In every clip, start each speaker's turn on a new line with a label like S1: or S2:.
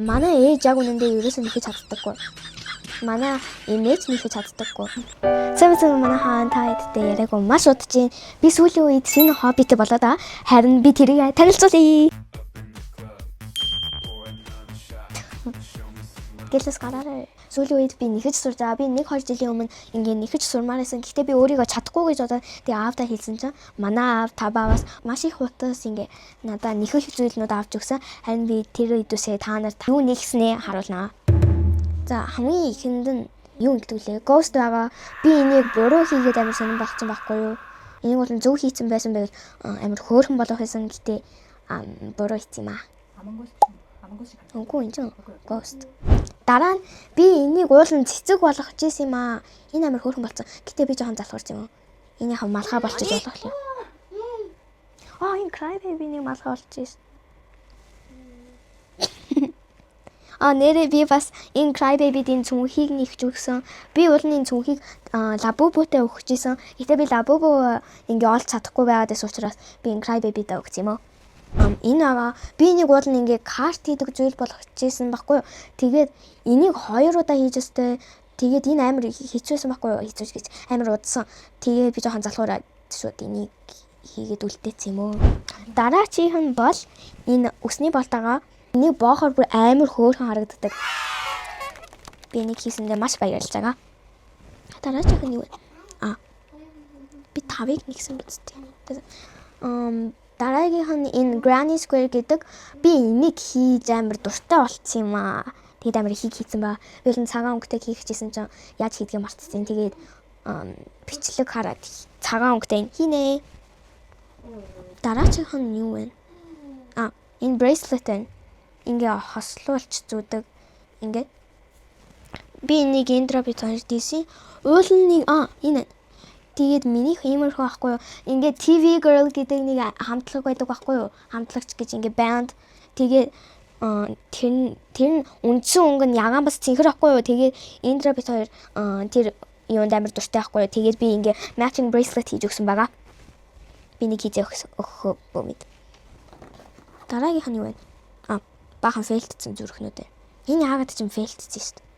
S1: Манай ээж яг үнэндээ ерөөсөө нэхэж чаддаггүй. Манай эмээ ч нэхэж чаддаггүй. Сайн сайн, манай хаан, та хэдтэй яриаггүй маш удаж байна. Би сүүлийн үед шинэ хоббитэй болоод байгаа. Харин би тэрийг танилцуулъя. Гэлээс гараарай. Сүүлийн үед би нэхэж сурж байгаа. Би 1 2 жилийн өмнө ингээ нэхэж сурмаар байсан. Гэхдээ би өөрийгөө чадахгүй гэж бодоод, тэгээ аавдаа хэлсэн чинь манай аав табааваас маш их утас ингээ надаа нэхэх зүйлнүүд авч өгсөн. Харин би тэр үдүсээ та нарт юу нэхснээ харуулнаа. За, хамгийн ихэнд нь юу гэдэг лээ? Ghost байгаа. Би энийг буруу хийгээд амар сонирн болцсон байхгүй юу? Энийг бол зөв хийцэн байсан байвал амар хөөрхөн болох байсан. Гэтэ буруу хийцэн юм аа.
S2: Among Us. Among Us шиг.
S1: Үгүй, энэ чинь ghost. Дараа нь би энийг уулын цэцэг болгож исэн юм аа. Энэ амар хөөрхөн болсон. Гэтэ би жоохон залхуурч юм уу? Энэ яхав малгай болчих болох юм. Аа, энэ Cry Baby-ний малгай болж исэн. А, нэрээ би бас энэ Cry Baby-ийн цүнхийг нэгч өгсөн. Би уул нь энэ цүнхийг Лабубутай өгч исэн. Гэтэ би Лабубу ингээ олж чадахгүй байгаад байсан учраас би энэ Cry Baby-даа өгсөн юм уу? Энэ байгаа. Би энийг уул нь ингээ карт хийдэг зүйл болгож исэн байхгүй юу? Тэгээд энийг хоёр удаа хийж өстэй. Тэгээд энэ амар хэцүүсэн байхгүй юу? Хэцүүч гэж амар удсан. Тэгээд би жоохон залхуураад шууд энийг хийгээд үлдээсэн юм уу? Дараачих нь бол энэ үсний болтойгоо. Энийг боохор бүр амар хөөрхөн харагддаг. Би энийг хийсэндээ маш баярлж байгаа. Дараачих нь юу вэ? А, би тавыг нэгсэн биз дээ. Дараагийнх нь энэ Granny Square гэдэг. Би энийг хийж амар дуртай болцсон юм аа. Тэгээд амар их хийцэн ба. Би л цагаан өнгөтэй хийх гэжсэн чинь яаж хийдгийг мартчихсан. Тэгээд бичлэг хараад цагаан өнгөтэй энэ хийнэ. Дараачих нь юу вэ? А, энэ bracelet байна. Ингээ хослуулж зүүдэг. Ингээ. Би энийг Индра бит хоёр дийсэн. Уул нь нэг энэ. Тэгээд минийх иймэрхүү байхгүй юу? Ингээ TV Girl гэдэг нэг хамтлаг байдаг байхгүй юу? Хамтлагч гэж ингээ band. Тэгээд тэр нь үндсэн өнгө нь ягаан бас цэнхэр байхгүй юу? Тэгээд Индра бит хоёр тэр юунд амар дуртай байхгүй юу? Тэгээд би ингээ matching bracelet хийж өгсөн байгаа. Би нэг хийж өгөх бомид. Дараагийнх нь юу вэ? А, баахан fail дсэн зүрхнүүд ээ. Энэ яагаад ч юм fail дсэн шүү дээ.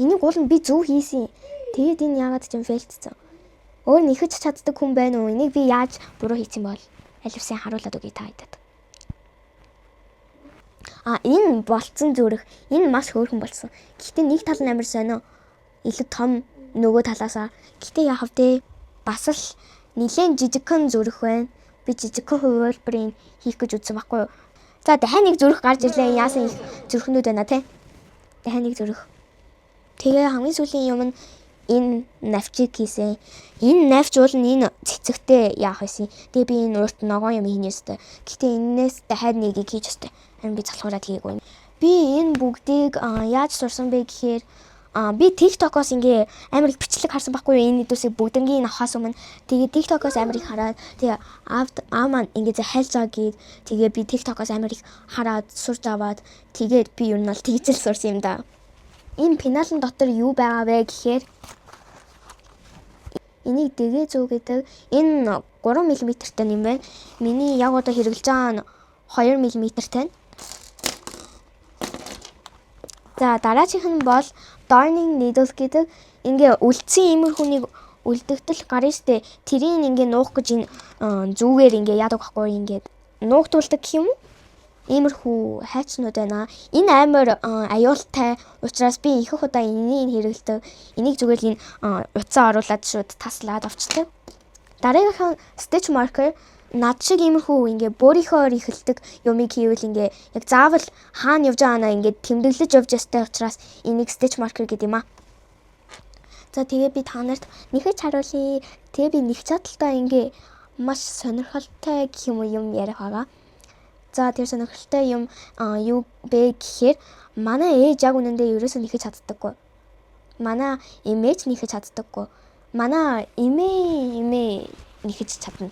S1: Энийг уул нь би зөв хийсэн. Тэгээд энэ яагаад ч юм fail дсэн. Өөр нэхэж чаддаг хүн байна уу? Энийг би яаж буруу хийсэн бол аливсын харуулад өгье та хэдэд. А, энэ болцсон зүрх. Энэ маш хөөрхөн болсон. Гэхдээ нэг тал нь амар сонио. Илүү том нөгөө талаасаа. Гэхдээ яах вэ? Бас л нилээн жижигхэн зүрх байна. Би жижигхэн хувилбарыг хийх гэж үзсэн байхгүй юу? За, дахиад нэг зүрх гарч ирлээ. Яасан их зүрхнүүд байна те. Дахиад нэг зүрх. Тэгээ хамгийн сүүлийн юм нь энэ навчиг хийсэн. Энэ навч уул нь энэ цэцэгтэй яах вэ? Тэгээ би энэ урт ногоон юм хийнэ өстэй. Гэхдээ энээс дахиад нэгийг хийж өстэй. Харин би залхуураад хийгээгүй. Би энэ бүгдийг яаж сурсан бэ гэхээр би TikTok-оос ингээ амар их бичлэг харсан байхгүй юу? Энэ хэдүүсийг бүгднгийн авахаас өмнө тэгээ TikTok-оос амар их хараад, тэгээ аав аа маань ингээ хайлж байгаа гээд, тэгээ би TikTok-оос амар их хараад сурч аваад, тэгээд би ер нь бол тэгж л сурсан юм да. Энэ пеналын дотор юу байгаа вэ гэхээр энийг дэгээ зүү гэдэг. Энэ 3 мм-тэй юм байна. Миний яг одоо хэрэглэж байгаа нь 2 мм-тэй. За, дараачих нь бол darning needle гэдэг. Ингээ үлдсэн иймэрхүүнийг үлдэгдэл гарна штэ. Тэрийг ингээ нуух гэж энэ зүгээр ингээ яадаг байхгүй, ингээд нуугдуулдаг гэх юм уу? Иймэрхүү хайчнууд байна. Энэ амар аюултай учраас би их удаа энийг хэрэглэдэг. Энийг зүгээр л энэ утсаа оруулаад шууд таслаад авчдаг. Дараагийнх нь stitch marker. Над шиг иймэрхүү ингээ бөөрийнхөөр эхэлдэг юмыг хийвэл ингээ яг заавал хаана явж байгаанаа ингээ тэмдэглэж явж ястай учраас энийг stitch marker гэдэг юм аа. За, тэгээ би та нарт нэхэж харуулъя. Тэгээ би нэг чадaltaа ингээ маш сонирхолтой гэх юм уу юм ярих байгаа. За, тэр сонирхолтой юм юу бэ гэхээр манай ээж яг үнэндээ ерөөсөө нэхэж чаддаггүй. Манай эмээ ч нэхэж чаддаггүй. Манай эмээ нэхэж чадна.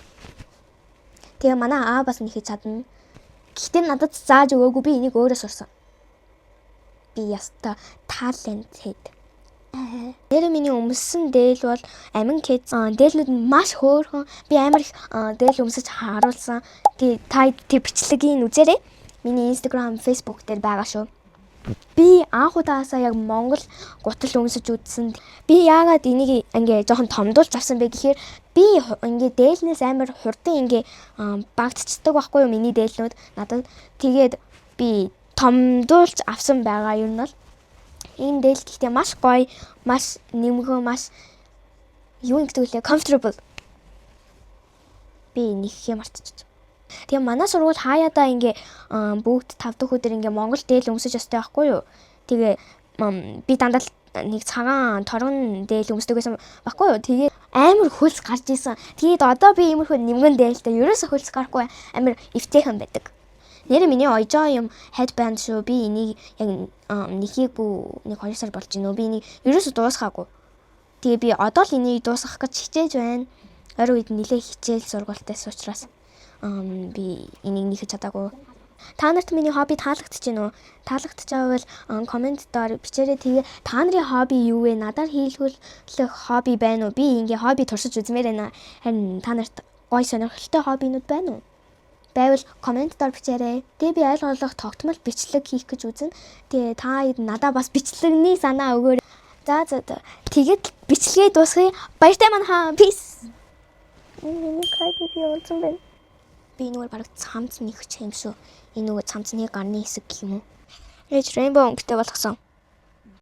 S1: Тэгээ манай аа бас нэхэж чадна. Гэхдээ надад зааж өгөөгүй, би энийг өөрөө сурсан. Би яста talented. Нэр миний өмссөн дээл бол амин кэз. Дээлнүүд нь маш хөөрхөн. Би амар их дээл өмсөж харуулсан. Тэгээ та тэр бичлэгийг үзээрэй. Миний Instagram, Facebook дээр байгаа шүү. Би анх удаасаа яг Монгол гутал өмсөж үзсэн. Би яагаад энийг ингээ жоохон томдуулж авсан бэ гэхээр би ингээ дээлнээс амар хурдан ингээ багтцдаг байхгүй юу, миний дээлнүүд надад. Тэгээд би томдуулж авсан байгаа юм нь бол ийм дээл, гэхдээ маш гоё, маш нэмгэн, маш юу гэдэг вүлээ, comfortable. Би нэхээ мартчих. Тэгээ манай сургууль хаяадаа ингээ бүгд 5 дахь өдөр ингээ Монгол дээл өмсөж өстэй байхгүй юу? Тэгээ би дандаа л нэг цагаан торгон дээл өмсдөг байсан байхгүй юу? Тэгээ амар хөлс гарч исэн. Тэгээд одоо би иймэрхүү нэмгэн дээлтэй ерөөсө хөлс гарахгүй, амар эвтэйхэн байдаг. Нээрээ миний оёжоо юм headband шүү. Би энийг яг нэхээгүй нэг 2 сар болж байна уу. Би энийг ерөөсө дуусгаагүй. Тэгээ би одоо л энийг дуусгах гэж хичээж байна. Ойрын үед нилээ хичээл сургуультайс учраас би энийг нэхэж чадаагүй. Та нарт миний хобби таалагдчих гин үү? Таалагдчихвал comment доор бичээрэй. Тэгээ та нарын хобби юу вэ? Надаар хийлгүүлэх хобби байна уу? Би ингээ хобби туршиж үзмээр байна. Харин та нарт гой сонирхолтой хоббинууд байна уу? Байвал comment доор бичээрэй. Тэгээ би аль болох тогтмол бичлэг хийх гэж үзнэ. Тэгээ та надаа бас бичлэгний санаа өгөөрэй. За. Тэгээд бичлэгээ дуусгая. Баяртай манайхаа. Peace. Миний cry baby унтсан байна. Би энэгээр бараг цамц нэгч юм шүү. Энэ нөгөө цамцны гарны хэсэг гэх юм уу? Ээж rainbow өнгөтэй болгосон.